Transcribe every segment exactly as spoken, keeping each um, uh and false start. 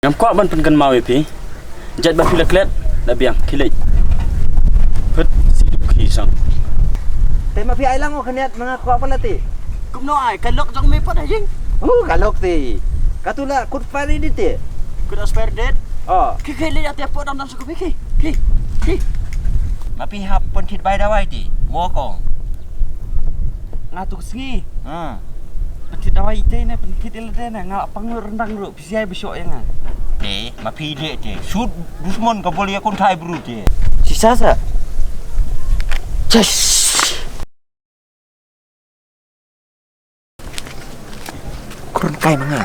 Ngam kwah ban pynkynmaw ïa phi. Jait ba phi la klet, la biang, khie leit. Phet, sih duh khie sang. Te ma phi ai lang u khyndiat ma nga kwah palat te. Kumno ai, ka lok jong me pat ha ïing. Oh, ka lok te. Katu la kut expiry date te. Kut expiry date? Oh. Khie, khie leit ïa te, pok dang dang sha ka phi, khie, khie, khie. Ma phi hap pynthit bai dawai te, mo kong. Nga tu ka sngi. Ha. Pynthit dawai ite ne, pynthit ila de ne, nga la pang ryndang ruh. Phi siai ba shoh ïa nga. Te, ma phi leh te. Sut dusmon ka bol ïa kynthai bru te. Sisa sa. Yes. Kren kai ma nga.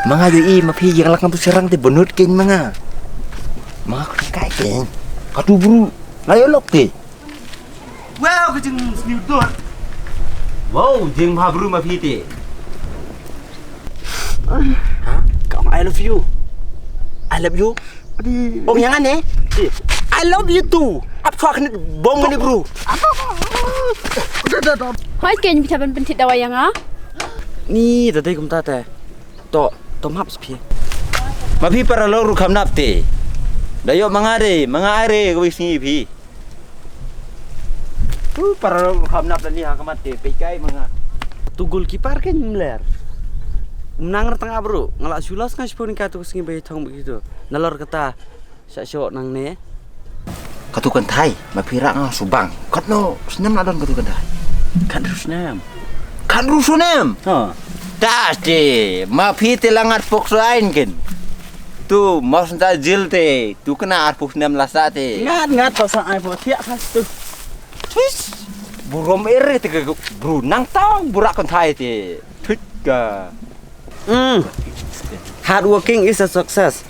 Ma nga ïohi ma phi ïa ka lak ngam tu syrang te, bynnud kein ma nga. Ma nga kren kai kein. Katu bru. Nga ïoh lok te. Wow, ka jingsniew dur. Wow, jingmabru ma phi te. Ha? Kong, I love you. I love you. Adi. Ong ïa nga ne? I love you too. Ap chwa kane bom kane bru. Hoi, kein phi thaban pynthit dawai ïa nga. Ni, da dei kumta te. To, to map sa phi. Ma phi paralok ruh kham nap te. Da ïoh ma nga de, ma nga ai re kawei sngi phi. Tu paralok ruh kham nap da ni ha khmat te, peit kai ma nga. Tu goalkeeper kein mler. Um nang rtang abru, nga la shu los nga shiphew ningka tu ka sngi ba ïa thong ba ki tu. Nalor kata, Sa shoh nangne. Katu kynthai, ma phi rah nga subang. Katno snem la don katu kynthai? Khatduh snem. Khatduh snem? Ha. Das te, ma phi te la ngat pok sa ain kin. Tu, mas ta jil te, tu kena arphew snem la sa te. Ngat, ngat, ta sa ai pok thiak khas tu. Tis, burom ere te ke bru nang tang burak kynthai te. Thut ka. Hmm. Hard working is a success.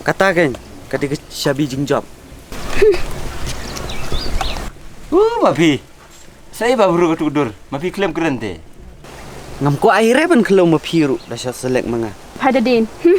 Kata kein, ka dei ka shabi jingjop. Uh, ma phi. Sa i ba bru ka tu dur. Ma phi khlem kren te. Ngam kwah ai re ban khlem ma phi ruh da sha selek ma nga. Phai da din. Hmm.